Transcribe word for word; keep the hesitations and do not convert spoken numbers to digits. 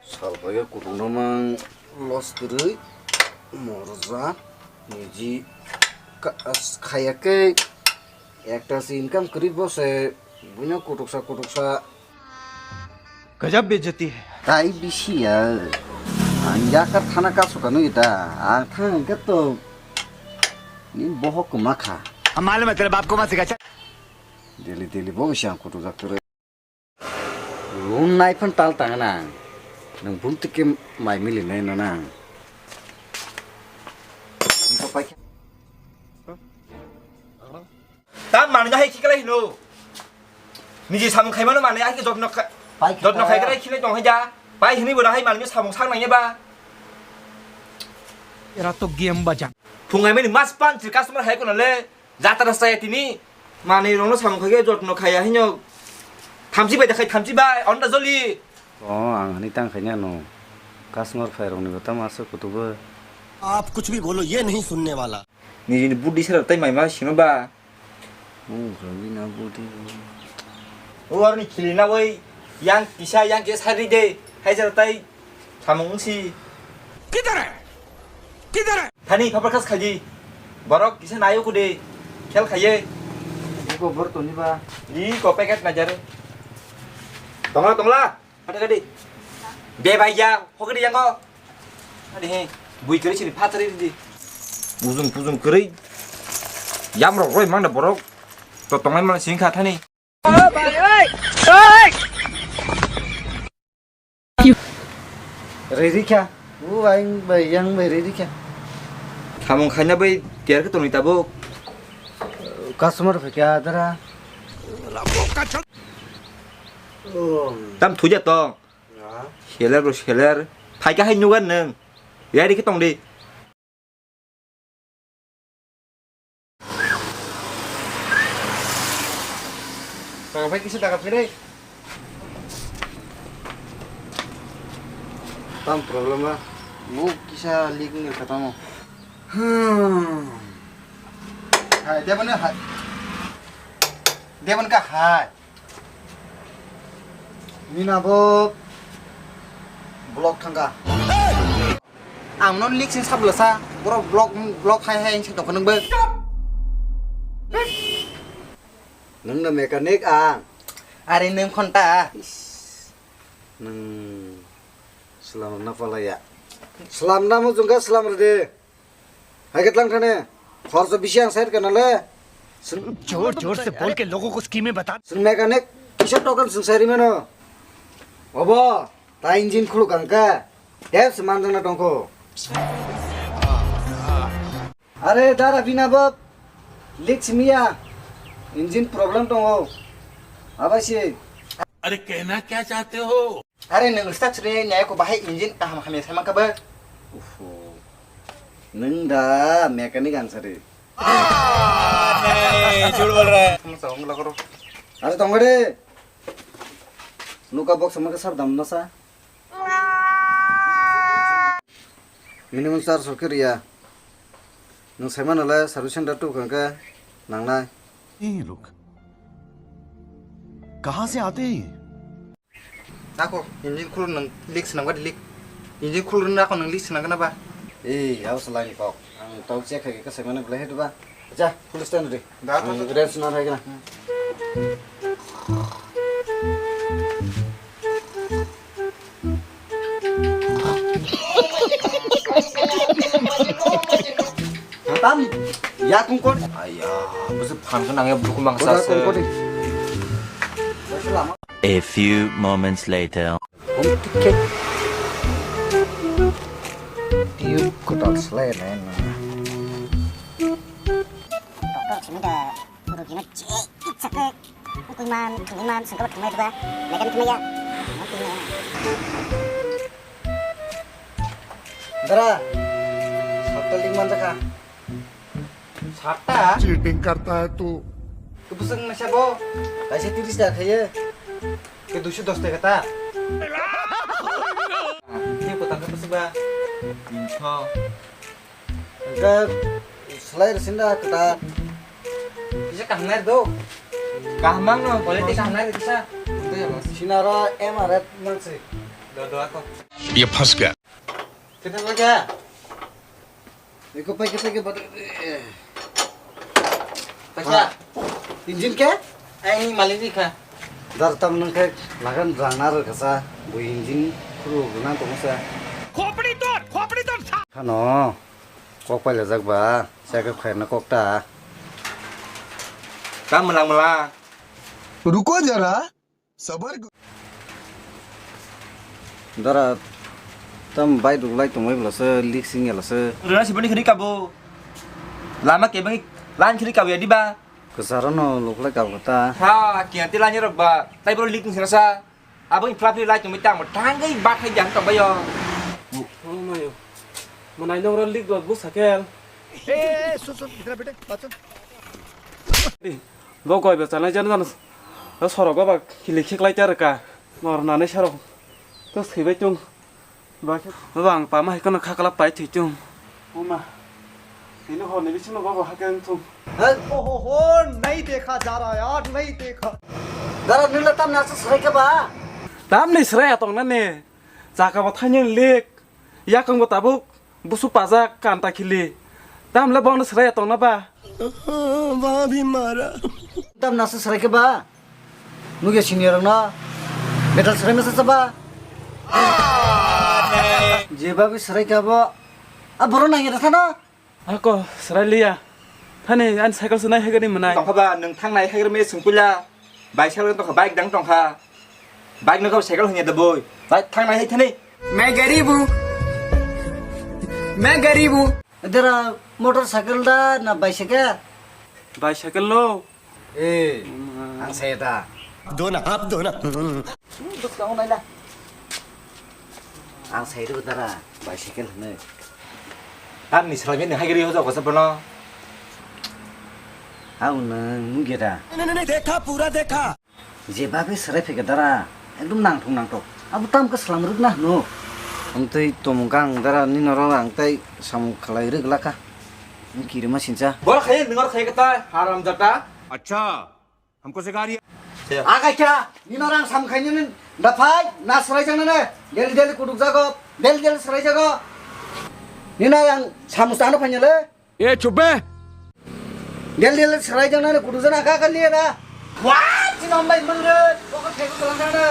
Salpaiya kutung no mang loss kwrwi morja niji ka-, khaya khe ekta se income kwrwi bo se buino kutuksa kutuksa. Gajab bejati hai. Tai bisi ya. Ang yakar thana kasu kanu ita. Ang thang hwnkhe to ni bohok kwma kha. Hum malum hai tere baap ko mat sikha. Daily daily bo bisi ang kutuk jak kwrwi. Loan nai phan tal tang nang. Nang bun tike mai mili nai na nang. Tam manwi no hai khiklai hino. Niji samung khaimano manwi hai jotno kha-, jotno khai khlai khilai tong hai ja. Pai hini bo hai manwi samung sang nang ba. Era to game baja. Phungai mani mas pan customer hai kono le. Jatra saya tini. Manwi rokno samung khai khe jotno khaya hinyo. Thamchi bai da khai thamchi bai. Onda joli. O, ang hani tang khaina no. Customer phai rokni bo tamo aswk kutubo. आप कुछ भी बोलो, ये नहीं सुनने वाला। Nijini buddi sara tai mai ma sino ba. Mung rwgwi na buddi. O arni khili na oi yang kisa yang kisa sari de. Hai sara tai samung si. Kidhar hai? Kidhar hai? Thani phapar khas khaji. Borok kisa nayo kude. Khel khaye. Iko bor toni ba. Iko packet najar. Tongla tongla. Ada kadi. Be bai ya, hokri yango. Adi he, bui kiri sini phatri di. Pujung pujung kiri. Yam rok roi mangda borok. To tongai mang sing kha thani. Ready kha. U aing bai yang bai ready kha. Samung khaina bai tiar khe tongni tabuk. Customer phaikha dara. Tam thuja tong. Seller bro, seller. Phaikha hai nugan nung. Ready khe tong di. Tang phai kisa daga phai dai. Tam problem ba? Bu kisa leak ni kata mo. Hmm. Hai, dia mana hai? Dia mana kah hai? Nina bo block thangka. Ang non leak sing sabla sa, boro block, block hai hai sing tongkha nang bo. Nang na mechanic ang. Are nang khonta. Nang selam na palaya. Selam na mo jungka selam rede. Hai ketlang thane, khorsa bisi ang side kana le. जोर जोर से बोल के लोगों को स्कीमें बता। Sung mechanic, kisa token sung sari mano. Obo, ta engine khuluk ang ka. Tep se manjang na tongko. Are dara bina bab, leak simiya. Engine problem tongo. Abasi. अरे कहना क्या चाहते हो? Are nwng start sri nai ko bahai engine kaham hamya sai mankha ba. Uhu. Nwng da mechanic ang sari. नहीं, झूठ बोल रहा है। Are tong de. Nuka box sama ke sab dam na sa. Minimum charge so kiriya. Nwng sai mana le service center tu kangke nangnai. ये लोग कहाँ से आते हैं? Nako, engine khulur nang leak swnam gadi leak. Engine khulur nako nang leak swnam gana ba? Ei, abo se laini kok. Ang tau check khai khe sai mano belai hai ba. Acha, police stand ri. Da, da, da. Rest na hai gana. Tam, ya kung kon. Aya, bwswk phan khe nang ya buku mangsa se. A few moments later. Tube kwtal slai nai na. Doctor simi da rugino je itsa khe ukui man thungui man sengkaba thungnai duba mechanic thumai ya. Dara, sakta ling man jakha. Sakta? Cheating karta hai tu. Kubusung na sabo. Kaisa tiris taka khaye. Ke duiso dos taka ta. Ini kota ke busung ba. Tinsho. Engke selai rwsing da kwtal. Kisa kaham nai rw do. Kaham mang no, quality kaham nai rw kisa. Sinaro M R F mang se. Ye phas gaya. Kita lagi ya? Eko pakai pakai bata. Pakai. Engine ke? Eh, ini malik ni kha. Dar tam nang khe lagan rang nar kasa bu engine khuru guna tong sa. Khopri tor, khopri tor sa. Khano kok pai lajak ba, sa khe khaina kok ta. Tam mlang mlang. Ruko jara. Sabar. Dara tam bai ruk lai tongbai bwlasa leak sing yalasa. Rwna siboni khri kabo. Lama kebeng lan khri kabo ya diba. Kwcharo no luk lai kabo ta. Ha, kiya ti lan rok ba. Tai bro leak sing sa. Abo in flap lai tongbai tang tanggai ba khai jan tongbai yo. Oh mayo. Manai nong ro leak rok bu sakel. Eh, eh, eh, sun, sun, idhar bete, baat sun. Bo goi bwchanai jan jan sorogo ba khili khiklai ta rwkha. Nor nanai sarok. To swibai tung. Ba khe. Baba ang pama hai kono khakla pai thwi tung. Oma. Tini horni bisingo baba hakhe wng thung. Hey, oh, oh, oh, nahi dekha ja raha yaar, nahi dekha. Dara nila tam nasa srai ka ba? Tam ni srai atong na ne. Jaka ba thanya lek. Yakung bo tabuk busu pajak kanta khili. Tamle bono srai tongna ba. Bhabhi mara. Tam nasa srai khe ba? Nugya senior no. Metal srai masa saba. Je babi srai khe bo. A boro nang ya thano. Ako srai liya. Thani an cycle sunai hegani manai. Tongkha ba nung thang nai hegre me sungpila. Bai cycle tongkha bike dang tongkha. Bike no cycle hanya da boy. Bai thang nai hai thani. मैं गरीब हूँ, मैं गरीब हूँ। Dara motorcycle da na bicycle? Bicycle lo. Eh, ang saya da. Dona, hap dona. Bwskango naila. Ang sai rw dara bicycle hwnwi. Tamni salai ni hagiri hoja kosa bono. Ang nung nugya da. नहीं, नहीं, नहीं, देखा, पूरा देखा। Je babe srai phika dara, ekdom nangthok nangthok. Abo tam khe slam rwkna hwno. Amtwi tomung kha ang dara nini oro ang tei samung khlai rwgwlakha. Wng kirima sincha. Bor khaye nwng oro khaye kata haram jata. अच्छा, हमको सिखा रही है। Akai kha, nini oro ang samung khainani da phai, na srai jangnane. Daily daily kuduk jago, daily daily srai jago. Nini ang samung tangna phainale. ए चुप बे। Del del serai jang nani kudu jana ka ka liya na. Wah, si nombai mangre, pokok thai ko lang na.